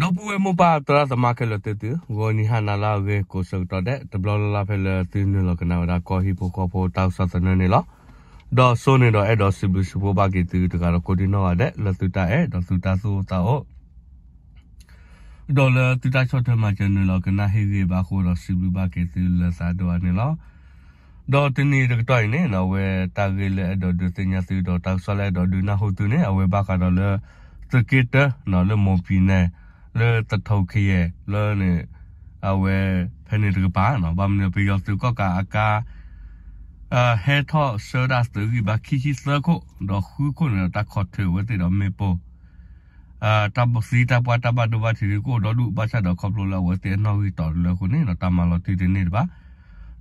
ဒီပုၢ်ဝဲၢ်မိၢ်ပၢ်သရၣ်သမါခဲလၢာ်သ့ၣ်သု, ဂီၤနံၤဟါနၤလၢအဂ့ၤကိးဆၢကတီၢ်ဒဲး တဘျီလၢ်လၢ်ဖဲလၢသုနုာ်လီၤကနၣ်ဝဲဒၣ်ကီၢ်ဟံၣ်ဖိဃီဖိတၢ်ကစီၣ်သနၢၣ်န့ၣ်လီၤ. ဒီးစိန့ၣ်ဒီးအဲၣ်ဒိးစံးဘျုးစံးဖှိၣ်ဘၣ်က့ၤသုတဂၤဒီးကိးဒံနီၢ်ဂၤဒဲး လၢသုတၢ်အဲၣ်ဒီးသုတၢ်သူၣ်အိၣ်သးအိၣ် ဒီးလၢသုတၢ်ဆီၣ်ထွဲမၤစၢၤနုာ်လီၤကနၣ်ဟ့ၣ်ဂံၢ်ဘါအဃိဒီးစံးဘျုးဘၣ်က့ၤသုလၢသးဒိၣ်အါန့ၣ်လီၤ. ဒီးတနံၤတကတီၢ်အံၤန့ၣ် အဝဲတၢ်ဂ့ၢ်လၢအဲၣ်ဒိးဒုးသ့ၣ်ညါသုဒီးတၢ်ကစီၣ်လၢအဲၣ်ဒိးဒုးနၢ်ဟူသုန့ၣ် အဝဲဘၣ်ဃးဒီးလၢ သုးက့တၢ လၢမိၢ်ပံၤနဲၣ် လၢသထူခယဲၣ်လၢန့ၣ် အဝဲဖဲန့ၣ်တကပၤ ဘၣ်မနုၤပယီၤသုးကီၣ်ကးအကါ ဟဲထီၣ်ဆှၢဒၣ်သုးဂံၢ်ဘါခံဆံသၢခိၣ် ဒီးဃုခိၣ်န့ၣ်ဒီးတၢ်ခိးထုးအဝဲသ့ၣ်ဒီးမ့ၣ်ပိၢ် တၢ်သံတၢ်ပှၢ်တၢ်ဘၣ်ဒိဘၣ်ထံးဒုးကအိၣ်ဒီဒူၣ် ဘၣ်ဆၣ်ဒီးခီဖျိလၢအဝဲသ့ၣ်အနီၣ်ဂံၢ်တီၤတလၢအဃိန့ၣ်ဒီးတၢ်မၤလီၤတံၢ်တန့ၢ်တဘၣ်.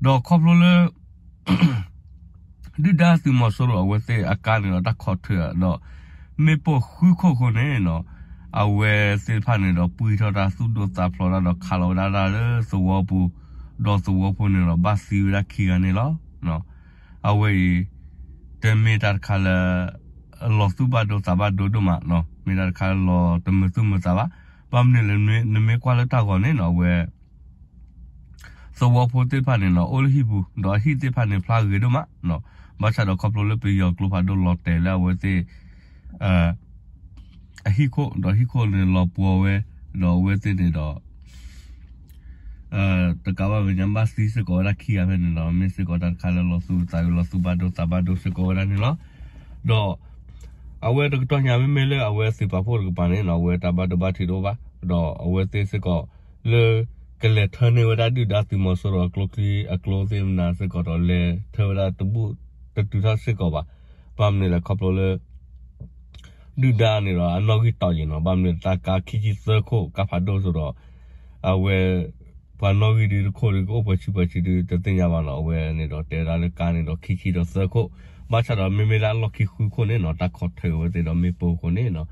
ဒီးခီဖျိလၢ ဒုၣ်ဒါသုးမီၤစိရိၤအဝဲသ့ၣ်အကါန့ၣ်ဒီးတၢ်ခိးထုးဒီး မ့ၣ်ပိၢ်ဃုခိၣ်အဃိန့ၣ် အဝဲသ့ၣ်တဖၣ်န့ၣ်ဒီးပှံၢ်ထီၣ်တၢ်သူၣ်ဒိၣ်သးဖျိးတၢ်ဒီးခးလီၤဝဲဒၣ်တၢ်လၢသဝီပူၤ, ဒီးသဝီဖိန့ၣ်ဒီးဘၣ်သံဝဲဒၣ်ခံဂၤန့ၣ်လီၤ. အဝဲအံၤ တမ့ၢ်တၢ်တခါလၢ လီၤသူၣ်ဘၣ်ဒိသးဘၣ်ဒိဒိၣ်မး, မ့ၢ်တၢ်တခါလၢလီၤတမုာ်သူၣ်မုာ်သးဘၣ်. ဘၣ်မနုၤလဲၣ် နမ့ၢ်ကွၢ်လၢတၢ်ဂီၤန့ၣ် အဝဲ သဝီဖိသ့ၣ်တဖၣ်န့ၣ်ဒီးအိၣ်လၢဟံၣ်ပူၤ ဒီးအဟံၣ်သ့ၣ်တဖၣ်န့ၣ်ဖျါဂ့ၤဒိၣ်မး, ဘၣ်ဆၣ်ဒီးခီဖျိလၢပယီၤကျိဖးဒိၣ်လီၤတဲာ်လၢအဝဲသ့ၣ် အဟံၣ်ခိၣ် ဒီးဟံၣ်ခိၣ်န့ၣ်လီၤပှီၤဝဲ, ဒီးအဝဲသ့ၣ်န့ၣ်ဒီး တကးဘၣ်မဲာ်ညါဘၣ်သံစ့ၢ်ကီးဝဲဒၣ်ခံဂၤဖဲန့ၣ်ဒီး မ့ၢ်စ့ၢ်ကီးတၢ်တခါလၢလီၤသူၣ်သးဂ့ၤလီၤသူၣ်ဘၣ်ဒိသးဘၣ်ဒိစ့ၢ်ကီးဝဲဒၣ်န့ၣ်လီၤ. ဒီး အဝဲတကတီၢ်ညါမ့မ့ၢ်လၢအဝဲသုးပာ်ဖှိၣ်တကပၤန့ၣ် အဝဲတၢ်ဘၣ်ဒိဘၣ်ထံးတအိၣ်ဘၣ်, ဒီးအဝဲသ့ၣ်စ့ၢ်ကီး လၢ ကလဲၤထၢန့ၢ်ဝဲဒၣ်ဒုၣ်ဒါသုးမီၤစိရိၤအကျိချံအကျိသ့ၣ်မနၤစ့ၢ်ကီးဒီးလဲၤထၢဝဲဒၣ်တဘူၣ်တတုၤထီၣ်စ့ၢ်ကီးဘၣ်. ဘၣ်မနုၤလဲၣ်ခီဖျိလၢ ဒုၣ်ဒါန့ၣ်ဒီးအနီၣ်ဂံၢ်တီၤယံၤနီၤ, ဘၣ်မနုၤတၢ်ကါခံဆံသၢခိၣ်ကါဖးဒိၣ်စိဒီး အဝဲ ပှၤနီၣ်ဂံၢ်ဒုတခိၣ်ဒုကအိၣ်ပှဲၤဆံပှဲၤဆံဒုတသ့ၣ်ညါဘၣ်နီၤ, အဝဲန့ၣ်ဒီးတဲဝဲဒၣ်လၢကါန့ၣ်ဒီးခံဆံဒီးသၢခိၣ်, ဘၣ်ဆၣ်ဒီးမ့မ့ၢ်လၢအလီၢ်ခံဃုခိၣ်န့ၣ်နီၤ တၢ်ခိးထုးအဝဲသ့ၣ်ဒီးမ့ၣ်ပိၢ်အဃိန့ၣ်နီၤ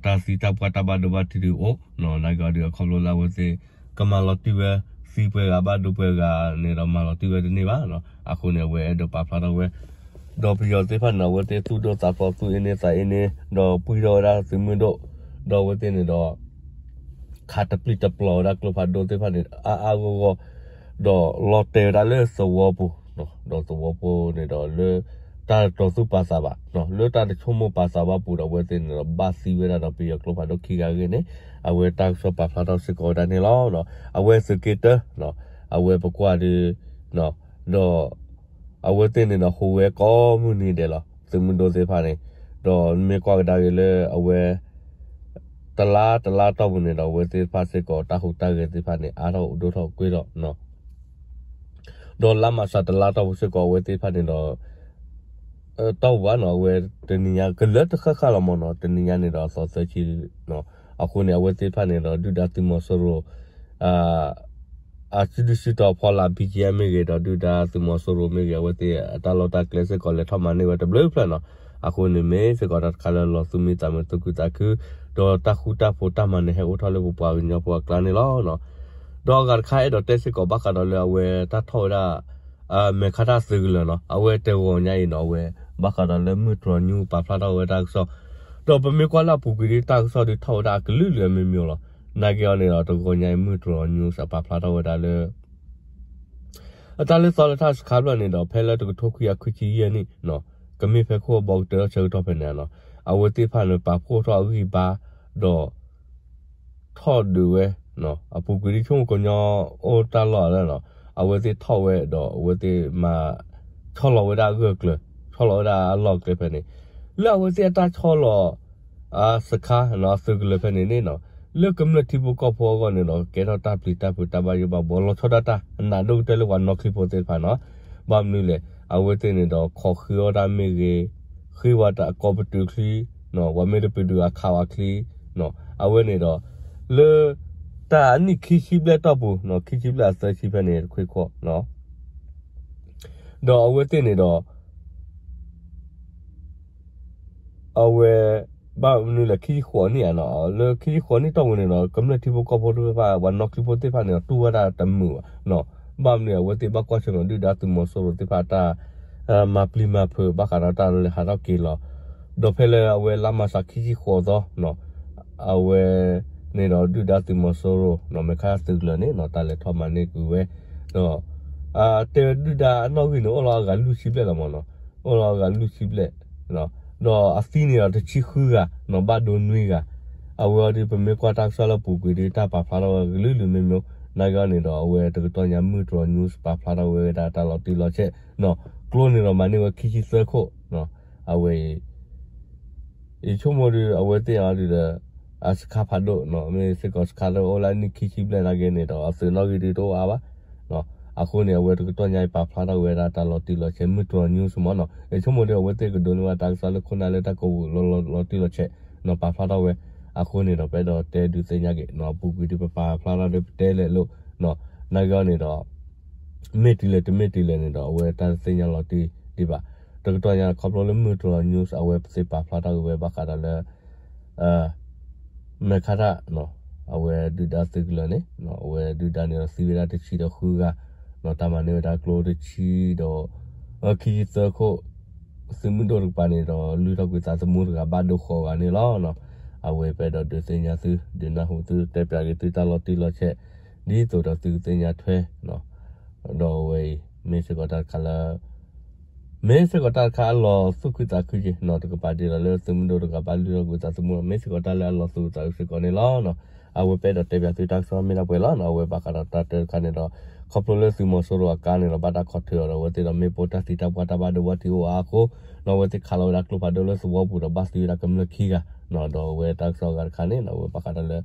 တၢ်သံတၢ်ပှၢ်တၢ်ဘၣ်ဒိဘၣ်ထံးဒုအိၣ်နီၤ, နာ်က့အီၤဒုအခီဖျိလၢအဝဲသ့ၣ် ကမၤလီၤတံၢ်ဝဲ သံပှဲၤဂၤဘၣ်ဒိပှဲၤဂၤန့ၣ်ဒီးမၤလီၤတံၢ်ဝဲတန့ၢ်ဘၣ်နီၤ, အဃိန့ၣ် အဝဲအဲၣ်ဒိးပာ်ဖျါထီၣ်ဝဲ ဒီးပယီၤသ့ၣ်တဖၣ်န့ၣ် အဝဲသ့ၣ်သူၣ်ဒိၣ်သးဖျိးသူၣ်အ့န့သးအ့န့ ဒီးပှံၢ်ထီၣ်ဝဲဒၣ်သုးမုၢ်ဒိၣ်, ဒီးအဝဲသ့ၣ်န့ၣ်ဒီး ခးတပျံၤတပျီၤဝဲဒၣ်ကျိဖးဒိၣ်သ့ၣ်တဖၣ်န့ၣ် အါအါဂီၢ်ဂီၢ်, ဒီးလီၤတဲာ်ဝဲဒၣ်လၢသဝီပူၤ, ဒီးသဝီဖိန့ၣ်ဒီးလၢ တၢ်တတီၤသူၣ်ပာ်သးဘၣ်, လၢတၢ်တဆိကမိၣ်ပာ်သးဘၣ်ပူၤဒီး အဝဲသ့ၣ်န့ၣ်ဒီးဘၣ်သံဝဲဒၣ်ဒီးပယီၤကျိဖးဒိၣ်ခံဂၤအဂ့ၢ်န့ၣ် အဝဲတၢ်ကစီၣ်ပာ်ဖျါထီၣ်စ့ၢ်ကီးဝဲဒၣ်န့ၣ်လီၤ. အဝဲသုးက့တၢ အဝဲပကွၢ်ဒု ဒီး အဝဲသ့ၣ်န့ၣ်ဒီးဟူးဝဲကိးမုၢ်နံၤဒဲးလီၤ သုးမုၢ်ဒိၣ်သ့ၣ်တဖၣ်န့ၣ်, ဒီးမ့ၢ်ကွၢ်ကဒါက့ၤလၢအဝဲ တလါတလါတီၢ်ပူၤန့ၣ်ဒီး အဝဲသ့ၣ်တဖၣ်စ့ၢ်ကီးတၢ်ဟူးတၢ်ဂဲၤသ့ၣ်တဖၣ်န့ၣ် အါထီၣ်အိၣ်ဒိၣ်ထီၣ်ကွ့ၢ်ထီၣ် ဒီးလါမးရှးတလါတီၢ်ပူၤစ့ၢ်ကီးအဝဲသ့ၣ်တဖၣ်န့ၣ်ဒီး တီၢ်ပူၤဘၣ်နီၤ အဝဲတနံၤညါကလၢတဃၣ်ဃၣ်လီၤမးနီၤ တနံၤညါန့ၣ်ဒီးအသီသၢဆံ အဃိန့ၣ် အဝဲသ့ၣ်တဖၣ်န့ၣ်ဒီး ဒုၣ်ဒါသုးမီၤစိရိၤ အစုဒုၣ်စုတီၤဖီလာ် ဘံကၠံမ့ၢ်ဂ့ၤ ဒီးဒုၣ်ဒါသုးမီၤစိရိၤမ့ၢ်ဂ့ၤ အဝဲသ့ၣ်အတၢ်လီၢ်တၢ်ကျဲစ့ၢ်ကီးလဲၤထီၣ်မၤန့ၢ်ဝဲတဘျုးဖျၢၣ်နီၤ, အဃိန့ၣ်မ့ၢ်စ့ၢ်ကီးတၢ်တခါလၢလီၤသူၣ်မံသးမုာ်သူၣ်ခုသးခု ဒီးတၢ်ဃူတၢ်ဖိးတၢ်မၤနၢၤဟဲအိၣ်ထီၣ်လၢပပှၤကညီဖိအကျါန့ၣ်လီၤ. ဒီးအဂၤတခါအဲၣ်ဒိးတဲစ့ၢ်ကီးဘၣ်ဃးဒီးလၢအဝဲတၢ်ထီၣ်ဝဲဒၣ် မဲာ်ခါတၢ်သုးကလၢၤနီၤ အဝဲတဂီၤညါအံၤနီၤ အဝဲဘၣ်ဃးဒီးလၢမုၢ်တြီၤညူပာ်ဖျါထီၣ်ဝဲတၢ်ကစီၣ်, ဒီးပမ့ၢ်ကွၢ်လၢအပူၤကွံာ်ဒ်တၢ်ကစီၣ်ဒ်ထီၣ်ဝဲဒၣ်အကလုာ်လုာ်အမ့ၢ်မ့ၢ်လီၤ. နာ်က့အီၤန့ၣ်ဒီးတဂီၤညါအံၤမုၢ်တြီၤညူစးပာ်ဖျါထီၣ်ဝဲဒၣ်လၢ အတၢ်လၢသီလၢထၣ်စခါဖျၢၣ်န့ၣ်ဒီး ဖဲလၢတကထိခွံကယၤခွံဆံယဲၢ်နံၣ်နီၤ ကမ့ၢ်ဖဲခိၣ်ဘီကတၢၢ်ဆၢကတီၢ်ဖဲန့ၣ်နီၤ အဝဲသ့ၣ်တဖၣ်န့ၣ်ပာ်ဖှိၣ်ထီၣ်အဂံၢ်ဘါ ဒီး ထီၣ်ဒုးဝဲ အပူၤကွံာ်ဒ်ဆိကမိၣ်ကညီအိၣ်တၢ်လီၢ်လၢနီၤ အဝဲသ့ၣ်ထီၣ်ဝဲဒီးအဝဲသ့ၣ်မၤ ဆီလီၤဝဲဒၣ်အဂၢၢ်ကျၢၤ ဆီလီၤဝဲဒၣ်အလီၢ်ကျဲဖဲန့ၣ် လၢအဝဲသ့ၣ်အတၢ်ဆီလီၤ အစခါ သုးကလၢၤဖဲန့ၣ်န့ၣ်နီၤ လၢကမျၢၢ်ထံဖိကီၢ်ဖိအဂီၢ်န့ၣ်ဒီး ကဲထီၣ်တၢ်ပျံၤတၢ်ဖုးတၢ်ဘၣ်ယိၣ်ဘၣ်ဘှီ လီၤဆီဒၣ်တၢ်အနးဒိၣ်ကတၢၢ်လၢပှၤနီၣ်ချံဖိသ့ၣ်တဖၣ်နီၤ ဘၣ်မနုၤလဲၣ် အဝဲသ့ၣ်န့ၣ်ဒီးခိးဃ့အီၣ်တၢ်မ့ၢ်ဂ့ၤ ဃ့ဝဲတၢ်ကိးပတုာ်ချံ ဝဲမ့ၢ်တပတုာ်အခးဝဲချံ အဝဲန့ၣ်ဒီး လၢ တၢ်အနံၣ်ခံဆံဘျဲၣ်တီၢ်ပူၤ ခံဆံဘျဲၣ်အသၢဆံဖဲန့ၣ်တခွံခွီ ဒီးအဝဲသ့ၣ်န့ၣ်ဒီး အဝဲ ဘၣ်မနုၤလဲၣ် ခံဆံဃိးနံၣ်ဧါနီၤ လၢခံဆံဃိးနံၣ်တီၢ်ပူၤန့ၣ်ဒီး ကမျၢၢ်ထံဖိကီၢ်ဖိသ့ၣ်တဖၣ် ပှၤနီၣ်ချံဖိသ့ၣ်တဖၣ်န့ၣ်ဒီး တူၢ်ဝဲဒၣ်တမုာ်ဘၣ်နီၤ ဘၣ်မနုၤအဝဲသ့ၣ်ဘၣ်ကွၢ်ဆၢၣ်မဲာ်ဒုၣ်ဒါသုးမီၤစိရိၤသ့ၣ်တဖၣ်တၢ် မၤပျံၤမၤဖုးဘၣ်ဃးဒီးတၢ်လဲၤဟးထီၣ်က့ၤလီၤ ဒီးဖဲလၢအဝဲလါမးရှးခံဆံဃိးသီ အဝဲ န့ၣ်ဒီးဒုၣ်ဒါသုးမီၤစိရိၤ နီၢ် မဲၢ်ခါတၢ်သုးကလၢၤန့ၣ် နီၢ် တၢ်လဲၤထီၣ်မၤန့ၢ်ကွံာ်ဝဲ ဒီး တဲဒုၣ်ဒါအနီၣ်ဂံၢ်န့ၣ် အိၣ်လီၤအဂၤလွံၢ်ဆံဘျဲၣ်လီၤမၢ်နီၢ်, အိၣ်လီၤအဂၤလွံၢ်ဆံဘျဲၣ် ဒီးအသံန့ၣ်ဒီးတဆံဃုဂၤ နီၢ် ဘၣ်ဒိနွံဂၤ, အဝဲအံၤဒီးပမ့ၢ်ကွၢ်တၢ်ကစီၣ်လၢအပူၤကွံာ်ဒီးတၢ်ပာ်ဖျါထီၣ်ဝဲကလုာ်လုာ်မ့ၢ်မ့ၢ် နာ်က့အီၤန့ၣ်ဒီး အဝဲတကတီၢ်ညါ မုၢ်တြီၤ news ပာ်ဖျါထီၣ်ဝဲဒၣ်တၢ်လီၤတံၢ်လီၤဆဲး နီၢ် ကျိန့ၣ်ဒီးမၤန့ၢ်ဝဲခံဆံသၢခိၣ် နီၢ် အဝဲအံၤ ယဆိကမိၣ်ဒီး အဝဲသ့ၣ်အီၤဒုးဒီး အစခါဖးဒိၣ်နီၢ် မ့ၢ်စ့ၢ်ကီးစခါလၢအိၣ်လၢနံၣ်ခံဆံဘျဲၣ်နာ်က့န့ၣ်ဒီး အသုးနီၣ်ဂံၢ်ဒုးတအိၣ်အါဘၣ်. အဃိန့ၣ် အဝဲတကတီၢ်ညါအံၤပာ်ဖျါထီၣ်ဝဲဒၣ်တၢ်လီၤတံၢ်လီၤဆဲး မုၢ်တြီၤ news မၢ်နီၢ် ယဆိကမိၣ်ဒီးအဝဲသ့ၣ်ကဒိးန့ၢ်ဝဲတၢ်ကစီၣ်လၢခိၣ်နၢ်လၢတၢ်ကဝီၤလီၤတံၢ်လီၤဆဲးနီၢ် ပာ်ဖျါထီၣ်ဝဲ. အဃိန့ၣ်ဒီး ပအဲၣ်ဒိးတဲဒုးသ့ၣ်ညါက့ၤနီၢ် အပူၤကွံာ်ဒုးပပာ်ဖျါထီၣ်ဒီးပတဲလဲၣ်လိၤနီၢ် နာ်က့အီၤန့ၣ်ဒီး မ့ၢ်တုၤလဲၣ်တမ့ၢ်တုၤလဲၣ်န့ၣ်ဒီး အဝဲတၢ်တသ့ၣ်ညါလီၤတံၢ်ဒံးဘၣ်. တကတီၢ်ညါခီဖျိလၢမုၢ်တြီၤ news အဝဲပသ့ၣ်ပာ်ဖျါထီၣ်က့ၤဝဲဘၣ်ဃးဒီးလၢ မဲၢ်ခါတၢ်နီၢ် အဝဲဒုၣ်ဒါသုးကလၢၤန့ၣ် အဝဲဒုၣ်ဒါန့ၣ်ဒီးသံဝဲဒၣ်တဆံဒီးဃုဂၤ နီၢ် တၢ်မၤန့ၢ်ဝဲဒၣ်ကျိတဆံဒီး ခံဆံသၢခိၣ် သုးမုၢ်ဒိၣ်တကပၤန့ၣ်ဒီး လုၢ်ထီၣ်ကွံာ်သးသမူတဂၤဘၣ်ဒိဃိးဂၤန့ၣ်လီၤ. အဝဲပအဲၣ်ဒိးဒုးသ့ၣ်ညါသု ဒုးနၢ်ဟူသုတဲပၠးက့ၤသုတၢ်လီၤတံၢ်လီၤဆဲး ဒ်သိးဒီးသုကသ့ၣ်ညါထွဲ ဒီးအဝဲအံၤ မ့ၢ်စ့ၢ်ကီးတၢ်တခါလၢ မ့ၢ်စ့ၢ်ကီးတၢ်တခါအလီၤသူၣ်ခုသးခုက့ၤနီၢ် တကပၤဒ်သိးလၢသုးမုၢ်ဒိၣ်တဂၤဘၣ်လုၢ်ထီၣ်ကွံာ်သးသမူ မ့ၢ်စ့ၢ်ကီးတၢ်လၢအလီၤသူၣ်သးခုစ့ၢ်ကီးန့ၣ်လီၤ. အဝဲပအဲၣ်ဒိးတဲပၠးသုတၢ်ကစီၣ်မ့ၢ်ဒၣ်ပှဲၤလီၤ. အဝဲဘၣ်ဃးဒီးတၢ်တခါန့ၣ်ဒီး ခီဖျိလၢသုးမီၤစိရိၤအကါန့ၣ်ဒီး ဘၣ်တၢ်ခီၣ်ထၢအီၤဒီး အဝဲသ့ၣ်ဒီးမ့ၢ်ပိာ်တၢ်သံတၢ်ပှၢ်တၢ်ဘၣ်ဒိဘၣ်ထံးအိၣ်အါအဃိ နီၢ်အဝဲသ့ၣ်ခးလီၤဝဲဒၣ်ကျိဖးဒိၣ်လၢသဝီပူၤဒီးဘၣ်သံဝဲဒၣ်ကမျၢၢ်ခံဂၤ ဒီးအဝဲတၢ်ကစီၣ်အဂၤတခါန့ၣ် အဝဲဘၣ်ဃးဒီးလၢ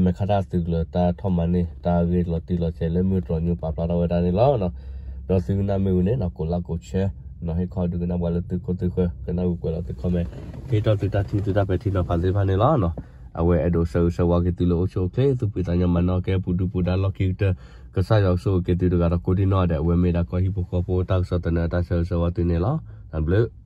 မဲၢ်ခါတၢ်သုးကလၢၤတၢ်ထီၣ်မၤန့ၢ် တၢ်ဂ့ၢ်လီၤတံၢ်လီၤဆဲးလၢမုၢ်တြီၤ news ပာ်ဖျါထီၣ်ဝဲဒၣ်န့ၣ်လီၤ. ဒီးသုကနၣ်မ့ၢ်ဝံၤန့ၣ်နီၢ် ကိး like ကိး share နီၢ် ဟ့ၣ်ခီဒုးကနၣ်ပှၤလၢသုခိၣ်သုဃၢၤ ကနၣ်ဝံၤကွဲးလီၤသု comment ဟ့ၣ်ထီၣ်သုတၢ်ထံၣ်သုတၢ်ပဲာ်ထံနီၤဖးသ့ၣ်တဖၣ်န့ၣ်လီၤ. အဝဲအဲၣ်ဒိးဆၢဂ့ၤဆၢဝါက့ၤသုလၢအိၣ်ဆူၣ်အိၣ်ချ့ သုပှ့ၤသးညီမၤနီၣ်ကဲပူၤဒုပူၤဒါလီၢ်ခံကတၢၢ် ကစၢ်ယွၤကဆိၣ်ဂ့ၤက့ၤသုတဂၤဒီးကိးဒံနီၢ်ဒဲး အဝဲမ့ၢ်ဒၣ်ကီၢ်ဟံၣ်ဖိဃီဖိတၢ်ကစီၣ်သနၢၣ်တၢ်ဆၢဂ့ၤဆၢဝါသုန့ၣ်လီၤ. တၢ်ဘျုး